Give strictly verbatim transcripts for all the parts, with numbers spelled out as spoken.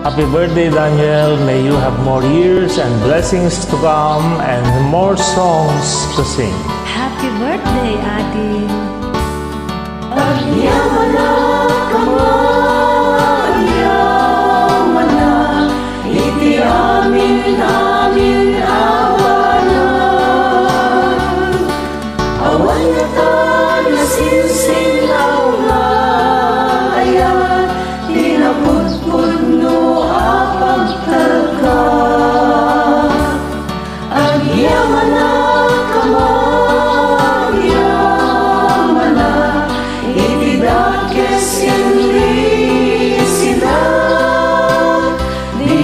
Happy birthday, Daniel. May you have more years and blessings to come and more songs to sing. Happy birthday, Ading. Agyamanak, Ama, agyamanak, iti amin-amin a banag. Awan ngata nasinsinnaw nga ayat ti napudpudno a pagtalka. Agyamanak, Ama, agyamanak, iti dakes ken lisina, di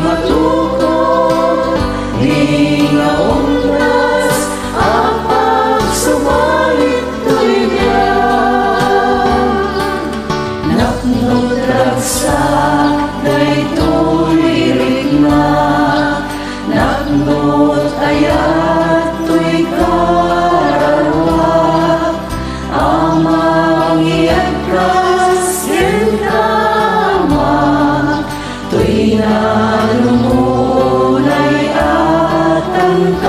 matukod, di nga umdas a pagsubalittoy biag. Napno ti ragsak daytoy irikna, napno ti ayat toy kararua, a mangiagkas kenka, Ama, toy nalumunay a tangkad.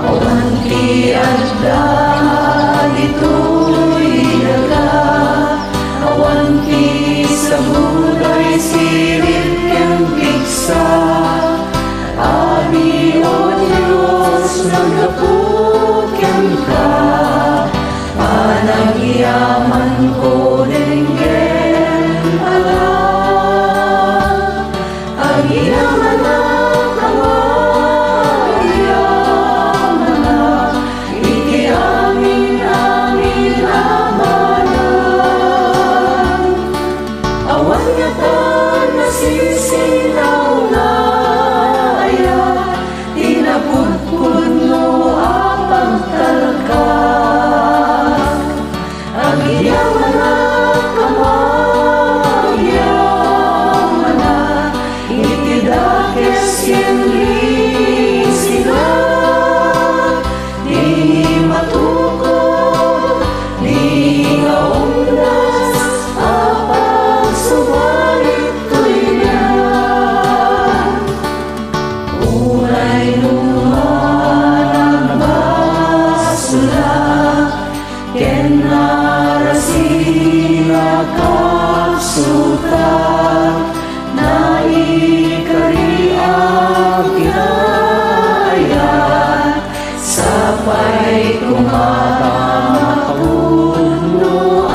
Awan ti adda ditoy daga, awan ti saguday sirib ken pigsa. Abi, O Dios, naggapu kenka, panagyamanko denggen ala. Agyamanak, Ama, agyamanak, iti amin-amin a banag. Awan ngata nasinsinnaw nga ayat ti napudpudno a pagtalka. Agyamanak, Ama, agyamanak, iti dakes ken lisina, di matukod, di nga umdas a pagsubalittoy biag. Uray no man agbasolak ken narasingak a kapsutak, naikariak ita ayat, sapay koma ta mapudnoak.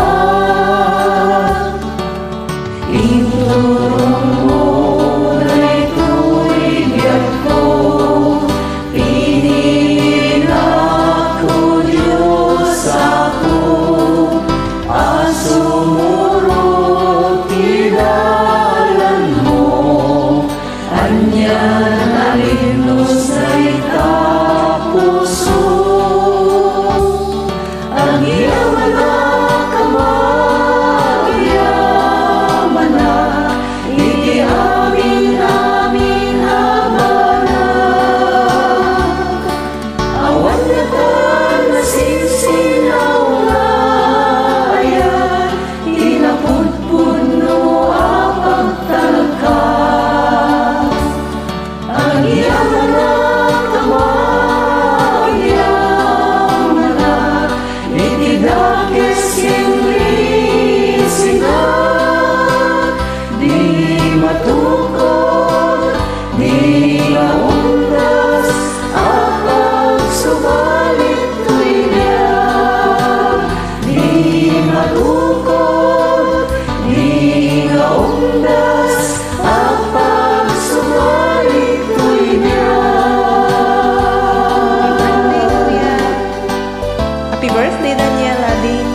Inturongmo daytoy biagko, pinilinak, O Dios, Apo, a sumurot ti dalanmo. Anian a linnos dayta puso. Agyamanak, Ama, agyamanak, iti amin-amin a banag. Awan ngata nasinsinnaw nga ayat ti napudpudno a pagtalka. Agyamanak, Ama, agyamanak, iti dakes ken lisina, di matukod, di nga umdas a pagsubalittoy biag, di matukod, di nga umdas a pagsubalittoy biag. Happy birthday, Daniel, Ading.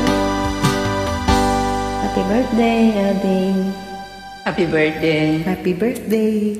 Happy birthday, Ading. Happy birthday. Happy birthday.